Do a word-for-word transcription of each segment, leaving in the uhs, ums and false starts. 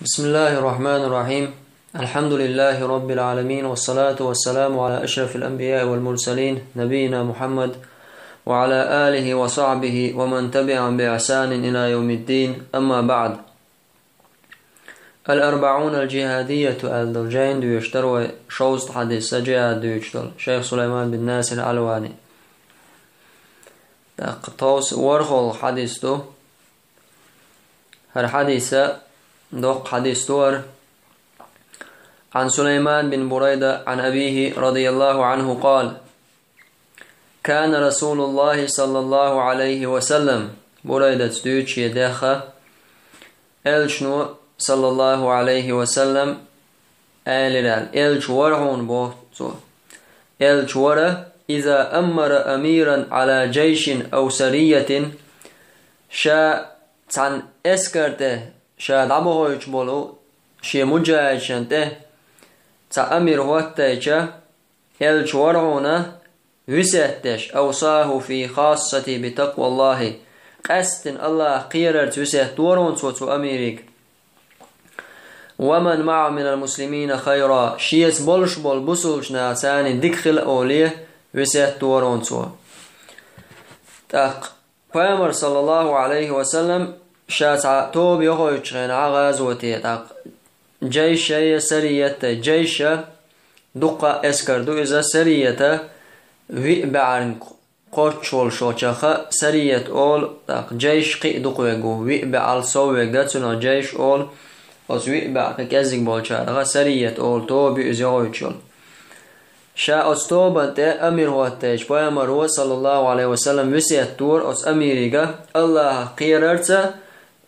بسم الله الرحمن الرحيم. الحمد لله رب العالمين، والصلاة والسلام على أشرف الأنبياء والمرسلين، نبينا محمد وعلى آله وصحبه ومن تبعهم بإحسان إلى يوم الدين. أما بعد. الأربعون الجهادية аьлла долу жайна доьшуш дара вай шовзткъа хьадис, жихӀад дуьйцуш долу, шайх Сулайман бин Насир Алвани. ТӀаккха товс ворхӀалгӀа хьадис ду. ХӀара хьадис а доккха хьадис ду хӀара. عن سليمان بن بريدة عن أبيه رضي الله عنه قال: كان رسول الله صلى الله عليه وسلم, Бурайдас дуьйцу шен дехха, Элчано, саллаллаху Ӏалайхи ва саллам, элира аьлла, Элча вара хьуна, боху цо. Элча вара, إذا أمر أميرا على جيش أو سرية, ша цхьана эскар тӀе, ша дӀабохуьйтуш болу шен муджахӀидашна тӀе цхьа амир хӀоттайча, Элча вара хьуна весет деш, أوصاه في خاصته بتقوى الله, къаьсттина Аллахах кхерарца весет дора хьуна цо цу амирига. ومن معه من المسلمين خيرا, шеца болуш болу бусулбачу нахаца дика хила олий весет дора хьуна цо. ТӀаккха Пайхамар, саллаллаху Ӏалайхи ва саллам, ша цхьа тоба йохуьйтучу хенахь гӀазоте, тӀаккха жайша я сарият а, жайша дуккха а эскар ду иза, сарията виъ бӀарна кхоччуш волуш волчаха сарият олу, тӀаккха жайш кхин а дукха верг ву, виъ бӀе сов верг, цунах жайш олу, оцу виъ бӀе кхин кӀеззиг болчарах сарият олу, тоба ю иза йохуьйтуш йолу. Ша оцу тобанна тӀе амир хӀоттайча, Пайхамаро, саллаллаху Ӏалайхи ва саллам, весет дора оцу амирига Аллахах кхерарца,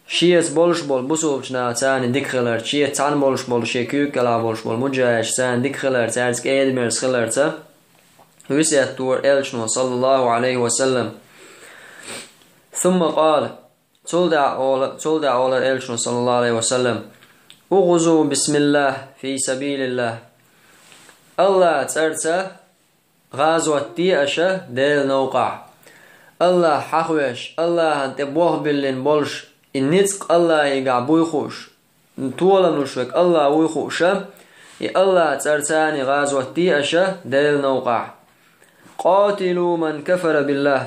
шеца болуш болу бусулбачу нахаца дика хиларца, шеца цхьаьна болуш болу, шен куьйга кӀелахь болуш болу муджахӀидашца дика хиларца, цаьрца кӀеда-мерза хиларца весет дора Элчано, саллаллаху Ӏалайхи ва саллам. ثم قال, цул тӀаьхьа ола-, цул тӀаьхьа олара Элчано, саллаллаху Ӏалайхи ва саллам: اغزوا بسم الله في سبيل الله. Аллахьан цӀарца гӀазот де аша Делан новкъахь. Аллахь хьахоьжуш, Аллахьан тӀе болх биллина болуш, и ницкъ Аллахьигахь буй хууш, толам луш верг Аллахь вуй хууша, и Аллахьан цӀарца гӀазот де аша Делан новкъахь. قاتلوا من كفر بالله.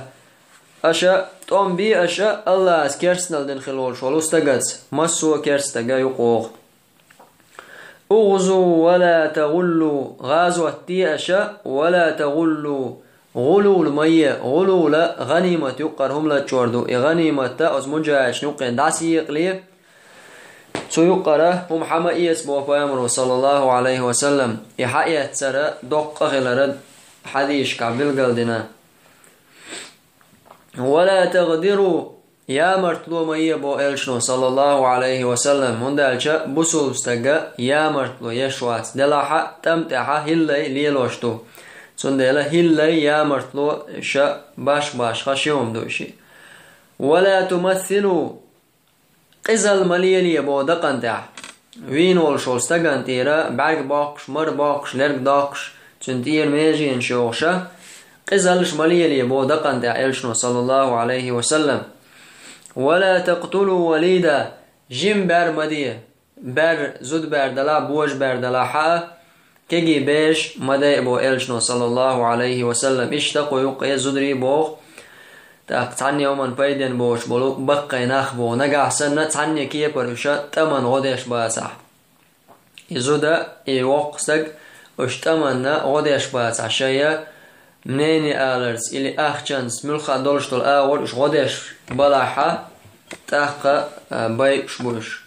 Аша тӀом бе аша Аллахьца керстанал дина хила волуш волу стагаца, массо а керста стага юкъа вогӀу. اغزوا ولا تغلوا, гӀазот де аша, ولا تغلوا, гӀулул ма е, гӀулула гӀанимат юккъара хӀума лачкъор ду, и гӀанимат оцу муджахӀидашна юккъе дӀасаекъале, цу юккъара хӀума хьа ма эца, боху Пайхамаро, саллаллаху Ӏалайхи ва саллам, и хьаэцара доккха хилара хьадисашкахь билгалдина. ولا تغدروا, ямартло ма е, боху Элчано, саллаллаху Ӏалайхи ва саллам, хӀунда аьлча бусулба стага ямартло еш вац, делахь а, тӀам тӀехь а хӀиллай лелош ду. Цундела хӀиллай, ямартло ша баш-башха ши хӀума ду ши. ولا تمثلوا, къизалла ма лелае, боху, дакъана тӀехь. Вийна волуш волу стагана тӀера бӀаьрг боккхуш, мара боккхуш, лерг доккхуш, цуьнан тӀера меженаш йохуша, къизаллаш ма лелае, боху, дакъана тӀехь Элчано, саллаллаху Ӏалайхи ва саллам. ولا تقتلوا وليدا, жима бер ма де, бер, зуда бер далахь, божа бер далахь а, кегий бераш ма дайа, боху Элчано, саллаллаху Ӏалайхи ва саллам. Иштта кху юккъе зударий боху, тӀаккха цхьанне хӀуманна пайденна боцуш болу баккхий нах боху. Нагахь санна цхьанне кепара уьш тӀаман гӀо деш бацахь. И зуда, и воккха стаг уьш тӀаманна гӀо деш бацахь, шайна мнение аларца или ахчанца, муьлхха долуш долу агӀор уьш гӀо деш балахь а, тӀаккха, а, байуш бу уьш.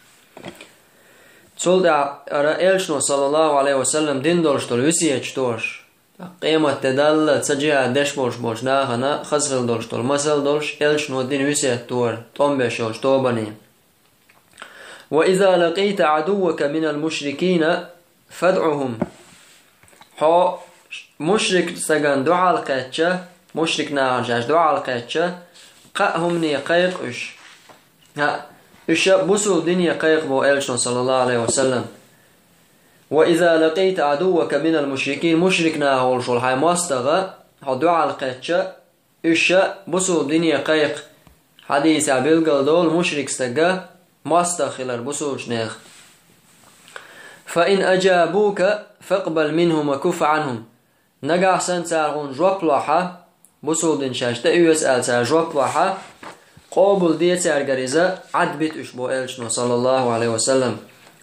Цул тӀаьхьа ара Элчано, саллаллаху Ӏалайхи ва саллам, дина долуш долу весеташ тоьхуш, къемат де далла ца жихӀад деш болуш болчу нахана хаза хила долуш долу масал долуш, Элчано дина весет тоьхура тӀом беш йолчу тобане. وإذا لقيت عدوك من المشركين فادعهم. Хьо мушрик стагана дуьхьал кхетча, мушрик нахана шаьш дуьхьал кхетча, кхаа хӀумане кхайкха уьш. ХӀаъ, уьш бусулба дине кхайкха, боху Элчано, саллаллаху Ӏалайхи ва саллам. وإذا لقيت عدوك من المشركين, мушрик наха волуш волу хьайн мостагӀа хьо дуьхьал кхетча, уьш бусулба дине кхайкха. Хьадисехь билгал долу мушрик стага мостагӀа хилар бусулбачу нехан. فإن أجابوك فاقبل منهم وكف عنهم. Нагахь санна цара хьуна жоп лохь, бусулба дин шаьш тӀеоьцу аьлла цара жоп лохь, къобал де цаьргара иза, Ӏадбита уьш боху элчано, саллаллаху Ӏалайхи ва саллам.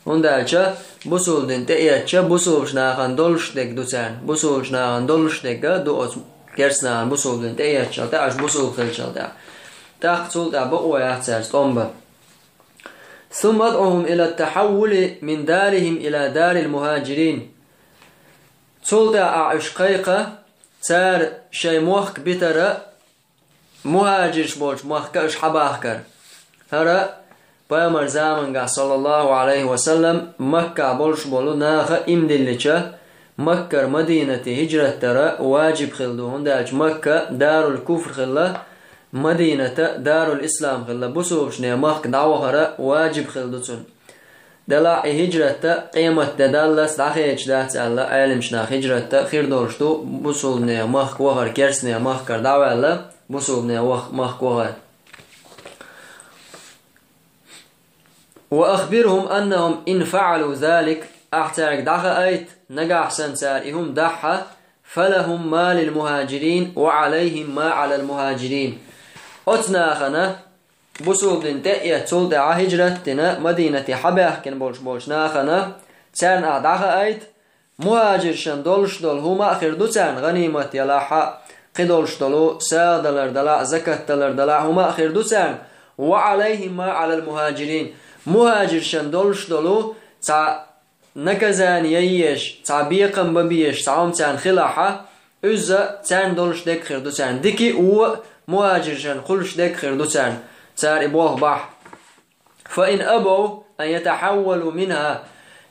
ХӀунда аьлча бусулба дин тӀеэцча, бусулбачу нахана долуш дерг ду царна. Бусулбачу нахана долуш дерг а ду оцу керста нахана бусулба дин тӀеэцчалла тӀаьхьа, аша бусулба хилчалла тӀаьхьа. ТӀаккха цул тӀаьхьа бакъо яц цаьрца тӀом бан. ثم ادعهم إلى التحول من دارهم إلى دار المهاجرين. Цул тӀаьхьа ахь уьш кхайкха, цара шайн мохк битара, мухӀажирш болчу махка уьш хьабахкар. ХӀара пайхамар замангахь, саллаллаху Ӏалайхи ва саллам, Маккахь болуш болу наха иман диллича, Маккара Мадинате хӀижрат дара ваджиб хилла ду, хӀунда аьлча Макка дарул куфр хилла, Мадината дарул ислам хилла, бусулбачу нехан махка дӀавахара ваджиб хилла ду цунна. Делахь и хӀижрат къематде даллалц дӀахедаш дац аьлла, Ӏеламчу наха хӀижрат хир долуш ду, бусулбанех махка вахар, керстанех махкара дӀаваьлла, бусулбанех вах-, махка вахар. وأخبرهم أنهم إن فعلوا ذلك, ахь цаьрга дӀахаийта, нагахь санна цара и хӀума дахь, فلهم ما للمهاجرين وعليهم ما على المهاجرين. Оцу нахана, бусулба дин тӀеэцна, цул тӀаьхьа хӀижрат дина, Мадинате хьабаьхкина болуш болчу нахана, царна ахь дӀахаийта, мухӀажиршна долуш долу хӀума а хир ду царна, гӀанимат ялахь а, кхидолуш долу сагӀа далар далахь а, закат далар далахь а, хӀума а хир ду царна, وعليهم ما على المهاجرين, мухӀажиршна долуш долу цхьа наказание еш, цхьа бекхам бан безаш цхьа хӀума царна хилахь а, иза царна долуш дерг хир ду царна. Дика а, вон а мухӀажиршна хуьлуш дерг хир ду царна, цара и болх бахь. فإن أبوا أن يتحولوا منها,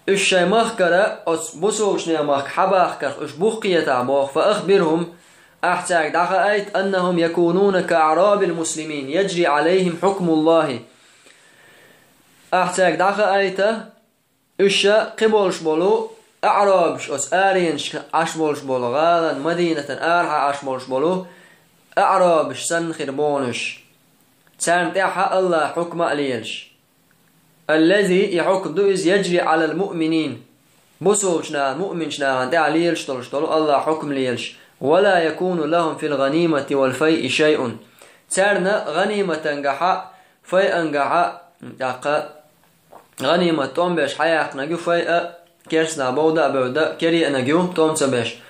уьш шайн махкара, оцу бусулбачу нехан махка хьабахкарх уьш бух кхетахь боху, فأخبرهم, ахь цаьрга дӀахаийта, أنهم يكونون كأعراب المسلمين يجري عليهم حكم الله. Ахь цаьрга дӀахаийта, уьш кхин болуш болу аърабаш, оцу аренашка Ӏаш болуш болу, гӀалан, Мадинатан арахьа Ӏаш болуш болу аърабаш санна хир боху уьш. Царна тӀаьхьа Аллахьа хьукма а лелаш. الذي, и хьукма ду иза, يجري على المؤمنين, бусулбачу нахана, муъминчу нахана тӀехь лелаш долуш долу Аллахьа хьукма лелаш. ولا يكون لهم في الغنيمة والفيء شيء. Царна гӀаниматангахьа, файъангахьа, тӀаккха гӀанимат тӀом беш хьаяьккхинарг ю, файъа, керстанах бовда а бевдда, кереанарг ю, тӀом ца беш.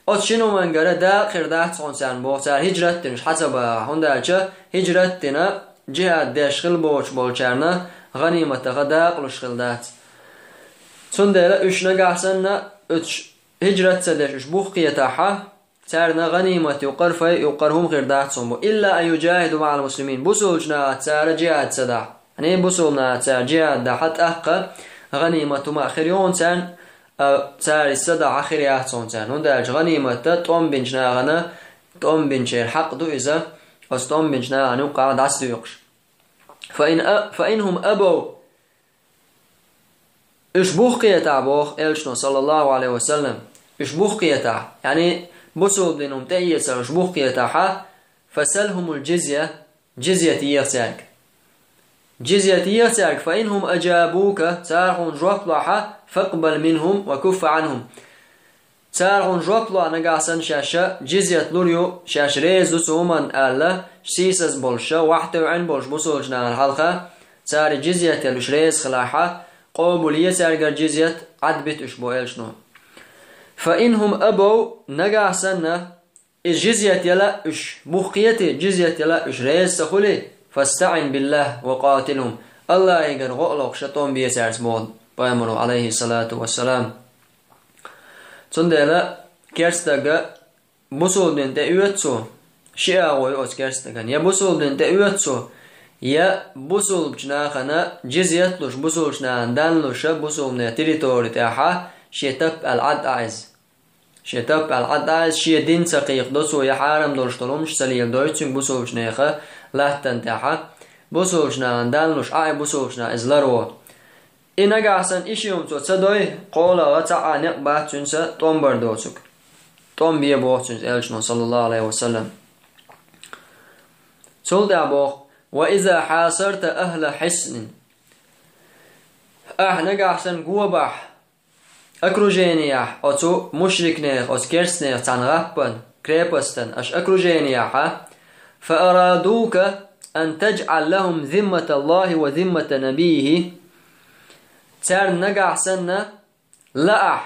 Оцу шина хӀумангара дакъа хир дац хьуна царна боху, цара хӀижрат дина уьш хьа ца бахахь, хӀунда аьлча хӀижрат дина, джихӀад деш хила боцуш болчарна гӀаниматаха дакъалуш хила дац. Цундела уьш нагахь санна, уьш хӀижрат ца деш, уьш бух кхетахьа, царна гӀанимат юкъара, файъ юкъара хӀума хир дац хьуна боху. إلا أن يجاهدوا مع المسلمين. Бусулбачу нахаца цара джихӀад ца дахь. Яъни бусулба нахаца цара джихӀад дахьа, тӀаккха гӀанимат хӀума а хир ю хьуна царна, а, цара иза ца дахьа хир яц хьуна царна. ХӀунда аьлча гӀанимат тӀом бинчу нахана, тӀом бинчеран хьакъ ду иза, оцу тӀом бинчу нахана юккъахь дӀасадоькъуш. فإن أ-، فإنهم أبوا. Уьш бух кхетахь боху элчано, саллаллаху Ӏалайхи ва саллам. Уьш бух кхетахь, яъни бусулба дин хӀума тӀеэцар уьш бух кхетахьа, فسلهم الجزية, джизйат еха цаьрга. Джизйат еха цаьрга, فإن هم أجابوك, цара хьуна жоп лохьа, فاقبل منهم وكف عنهم. Цара хьуна жоп лохь нагахь санна шаьш джизйат лур ю, шаьш реза ду цу хӀуманна аьлла, сийсаз болуша, вахьтевъина болуш бусулбачу нахана хьалха, цара джизйат яла уьш реза хилахьа, къобал е цаьргара джизйат, Ӏадбита уьш боху элчано. فإن هم أبوا, нагахь санна, иза джизйат яла уьш бух кхетий, джизйат яла уьш реза ца хуьлий, فاستعن بالله وقاتلهم. Аллахьигара гӀо а лохуша тӀом бе цаьрца боху пайхамаро, Ӏалайхиссалату вассалам. Цундела керстага бусулба дин тӀеоьцу, ши агӀо ю оцу керстаган. Я бусулба дин тӀеоьцу, я бусулбачу нахана джизйат луш, бусулбачу нахана дан луша бусулбане территори тӀехьа шен тап аьлла Ӏад Ӏа иза. Шен тап аьлла Ӏад Ӏа иза, шен дин ца кхайкхадо цо, я хьарам долуш долу хӀумаш ца леладой цуьнга бусулбачу неха латтана тӀехьа. Бусулбачу нахана дан луш Ӏа и бусулбачу наха иза ларво. И нагахь санна и ши хӀума цо ца дой, кхолагӀа цхьа а некъ бац цуьнца тӀом бар доцург. ТӀом бе боху цуьнца элчано, саллаллаху Ӏалайхи ва саллам. Цул тӀаьхьа боху: وإذا حاصرت أهل حصن. Ахь нагахь санна го бахь, окружениехь, оцу мушрикнех, оцу керстанех цхьана гӀаппан, крепостан, аша окружениехьа, فأرادوك أن تجعل لهم ذمة الله وذمة نبيه, царна нагахь санна лаахь,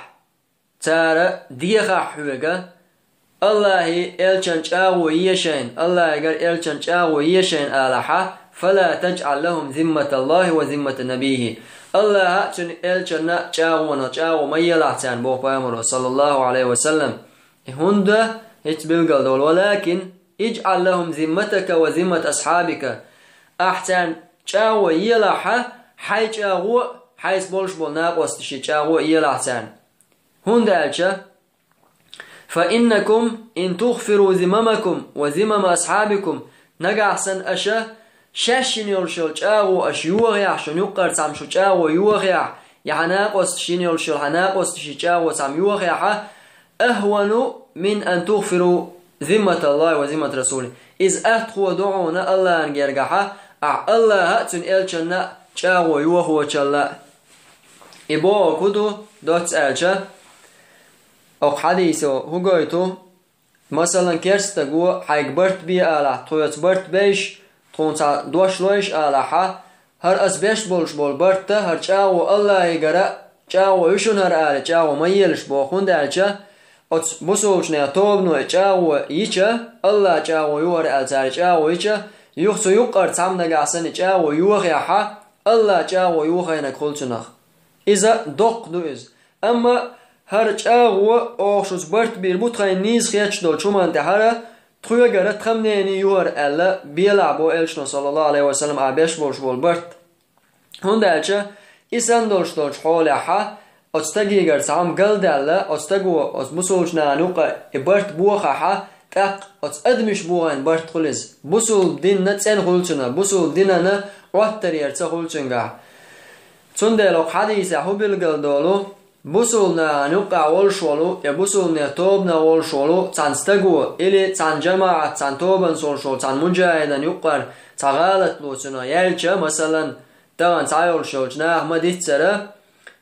цара дехахь хьоьга, Аллахьи элчан чӀагӀо ешайна, Аллахьигара элчан чӀагӀо ешайна алахьа, فلا تجعل لهم ذمة الله وذمة نبيه. Аллахьа а цуьнан элчанна а чӀагӀонах чӀагӀо ма елахь царна, боху пайхамаро, саллаллаху Ӏалайхи ва саллам. И хӀунда хӀинца билгал долу, ولكن اجعل لهم ذمتك وذمة أصحابك. Ахь царна чӀагӀо елахьа, хьайн чӀагӀо, хьайца болуш болу накъосташийн чӀагӀо елахь царна. ХӀунда аьлча, فإنكم إن تغفروا ذممكم وذمم أصحابكم, нагахь санна аша шаьш йина йолуш йолу чӀагӀо аша йохаяхь, шуна юккъара цхьамма шу чӀагӀо йохаяхь, я хьан накъосташ йина йолуш йолу хьан накъосташийн чӀагӀо цхьамма йохаяхьа, أهون من أن تغفروا ذمة الله وذمة رسوله. Иза атта хӀун ду хьуна Аллахьан гергахьа, ахь Аллахьа а, цуьнан элчанна а чӀагӀо йохочалла. И бохург хӀун ду, доцца аьлча, окху хьадисо хӀун гойту? Масалан, керстаго хьайга барт бе алахь, тхоьца барт бейша, тхуна цхьа дош лойша алахьа, хӀара ас беш болуш болу барт а, хӀара чӀагӀо Аллахьигара чӀагӀо ю шуна хӀара ала, чӀагӀо ма елаш боху, хӀунда аьлча оцу бусулбачу нехан тобано и чӀагӀо йича, Аллахьа чӀагӀо ю хӀара аьлла цара и чӀагӀо йича, юха цу юккъара цхьамма нагахь санна и чӀагӀо йохаяхьа, Аллахьа чӀагӀо йохайнарг хуьлу цунах. Иза доккха ду иза. Амма хӀара чӀагӀо оха шуьца барт бийр бу тхайна нийса хеташ долчу хӀуманна тӀе хӀара, тхоьгара тхан мнение ю хӀара аьлла, белахь боху элчано, саллаллаху Ӏалайхи ва саллам, ахь беш болуш болу барт. ХӀунда аьлча и санна долуш долчу хьолехьа, оцу стагигара цхьа хӀума галдаьлла, оцу стаго оцу бусулбачу нахана юкъа и барт бохахьа, тӀаккха оцу адамаш бохийна барт хуьлу иза. Бусулба динна цӀена хуьлу цунах, бусулба динана Ӏоттар яр ца хуьлу цуьнгахь. Цундела окху хьадисехь хӀун билгал долу? Бусулба нахана юккъехь волуш волу я бусулба нехан тобанах волуш волу цхьана стаго или цхьана жамаӀат, цхьана тобанца волуш волу цхьана муджахӀидан юккъара цхьа гӀалат лоцунах яьлча, масалан, тахана цхьайолуш йолчу наха ма-диццара,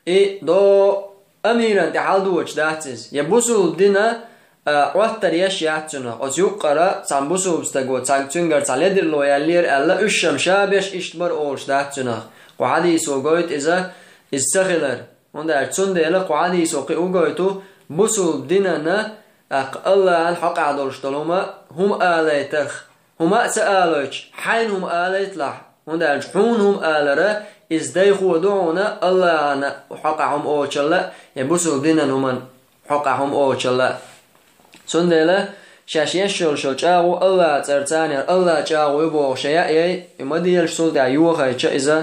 и до амиран тӀе хьаладогӀуш дац иза, я бусулба дина а, Ӏоттар еш яц цунах. Оцу юккъара цхьана бусулба стаго цхьа, цуьнгара цхьа ледарло яьллера аьлла, уьш-м ша беш иштта бара олуш дац цунах. Кху хьадисо гойту иза, иза ца хилар. ХӀунда аьлча цундела кху хьадисо кхин а гойту, бусулба динана, тӀаккха Аллахьан хьокъехь долуш долу хӀума, хӀума алайтарх. ХӀума а ца алойтуш, хьайна хӀума алайталахь. ХӀунда аьлча хьуна хӀума алара, иза дайхо ду хьуна Аллахьан хьокъехь хӀума олучалла, я бусулба динан хӀуман хьокъехь хӀума олучалла. Цундела шаьш еш йолуш йолу чӀагӀо Аллахьан цӀарца яр, Аллахьан чӀагӀо ю бохуш яа яй, и ма делаш цул тӀаьхьа йохайча иза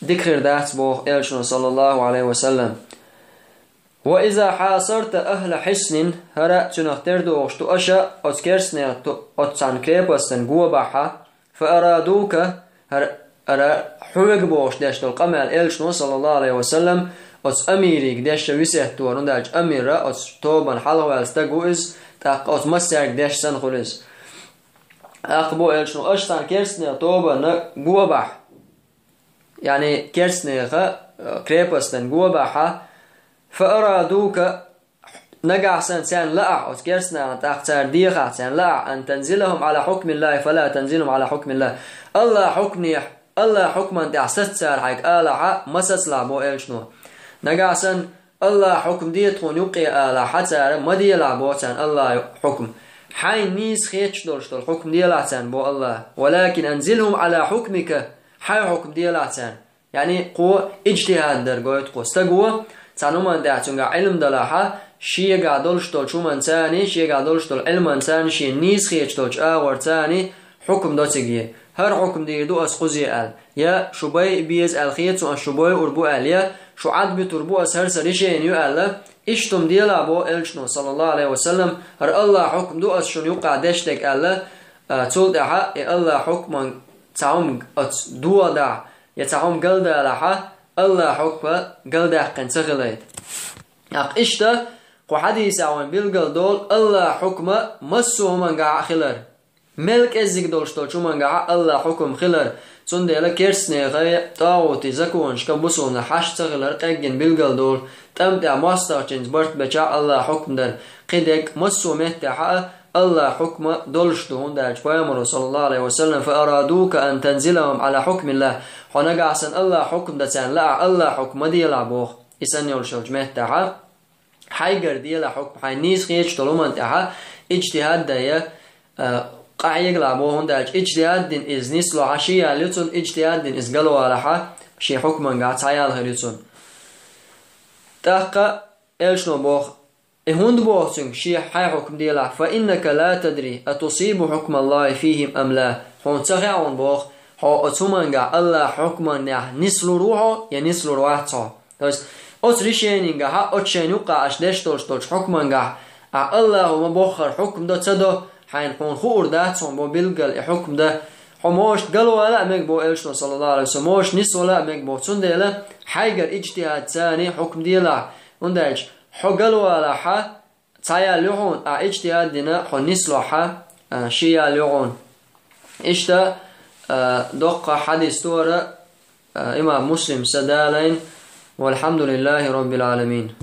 дика хир дац боху элчано, саллаллаху Ӏалайхи ва саллам. وإذا حاصرت أهل حصن, хӀара цуьнах тера догӀуш ду аша оцу керстанех ту-, оцу цхьана крепостан гобахьа, فأرادوك, хӀара, хӀара хьоьга бохуш деш долу къамел элчано, саллаллаху Ӏалайхи ва саллам, оцу амирига деш висет дора, хӀунда аьлча амира оцу тобанна хьалхаваьлла стаг ву иза, тӀаккха оцу массаьрга деш санна хуьлу иза. ТӀаккха боху элчано, аша цхьана керстанех тобанна гобахь, яъни керстанеха, э, крепостан гобахьа, فأرادوك, нагахь санна царна лаахь, оцу керстанахана тӀаккха цара дехахь царна лаахь, أن تنزلهم على حكم الله فلا تنزلهم على حكم الله. Аллахьан хьукмехь, Аллахьан хьукман тӀехь саца цара хьайга алахьа, ма сацалахь боху элчано. Нагахь санна Аллахьан хьукм де тхуна юккъе алахьа цара, ма делахь боху царна Аллахьан хьукм. Хьайна нийса хеташ долуш долу хьукм делахь царна боху Аллахьа. ولكن أنزلهم على حكمك. Хьайн хьукм делахь царна. Яъни кхо иджтихӀад дар гойту кхо. Стаго цхьана хӀуманна тӀехь цуьнгахь Ӏилма далахьа, шегахь долуш долчу хӀуманца а, шегахь долуш долу Ӏилманца а шена нийса хеташ долчу агӀорца а хьукм до цига. ХӀара хьукм дийр ду ас кхузе аьлла. Я шу байа беза аьлла хета суна, ас шу бойур бу аьлла, я шу Ӏадбуьтур бу ас, хӀара сан решени ю аьлла, иштта хӀума делахь боху элчано, саллаллаху Ӏалайхи ва саллам, хӀара Аллахьан хьукм ду ас шуна юккъехь деш дерг аьлла, а, цул тӀаьхьа и Аллахьан хьукман цхьа хӀума оцу догӀадахь, я цхьа хӀума галдалахьа, Аллахьан хьукма галдаьккхина ца хилайта. ТӀаккха иштта кху хьадисехь вайн билгал долу Аллахьан хьукма массо а хӀумангахь а хилар. Мел кӀеззиг долуш долчу хӀумангахь а Аллахьан хьукм хилар. Цундела керстанехай тӀагӀути законашка бусулна хьаш ца хилар къеггина билгал долу, тӀам тӀехь мостагӀчуьнца барт бечахь Аллахь хьукм дар, кхидерг массо а меттехь а Аллахь хьукма долуш ду, хӀунда аьлча пайхамаро, саллаллаху алейхи ва саллам, «Фа арадука ан танзилахум ала хьукмиллах», хьо нагахь санна Аллахь хьукм дан царна лаахь, Аллахь хьукма делахь боху, и санна йолуш йолчу меттехь а. Хьайгара делахь хьукм, хьайн нийса хеташ долу хӀуманна тӀехь а иджтихад дан я, а, къахьегалахь боху, хӀунда аьлча иджтихад дина иза нисло хьан ши ял ю цунна, иджтихад дина иза галвалахь а шен хьукмангахь цхьа ял хир ю цунна. ТӀаккха элчано боху, и хӀунда боху цуьнга шен хьайн хьукм делахь, фа иннака ла тадри, а тусибу хьукмаллахи фихим ам ла, хьуна ца хаьа хьуна боху, хьо оцу хӀумангахь Аллахь хьукманнехь нислур ву хьо, я нислур вац хьо. То есть, оцу решенингахь, оцу шайна юккъахь аша деш долуш долчу хьукмангахь, ахь Аллахо ма боххара хьукм до ца до, хьайна хьуна хуур дац хьуна бо билггал и хьукм дан. Хьо может галвала а мега бо элчано, саллаллаху алейхи ва саллам, может нисвала а мега бо. Цундела хьайгара иджтихад царний хьукм делахь, хӀунда аьлча хьо галвалахь а, цхьа ял ю хьуна, ахь иджтихад дина хьо нисло хьан, а, ши ял ю хьуна. Иштта, а, доккха хьадис тора, а, имам Муслим са далайн, валхьамдулиллахи роббил аламин.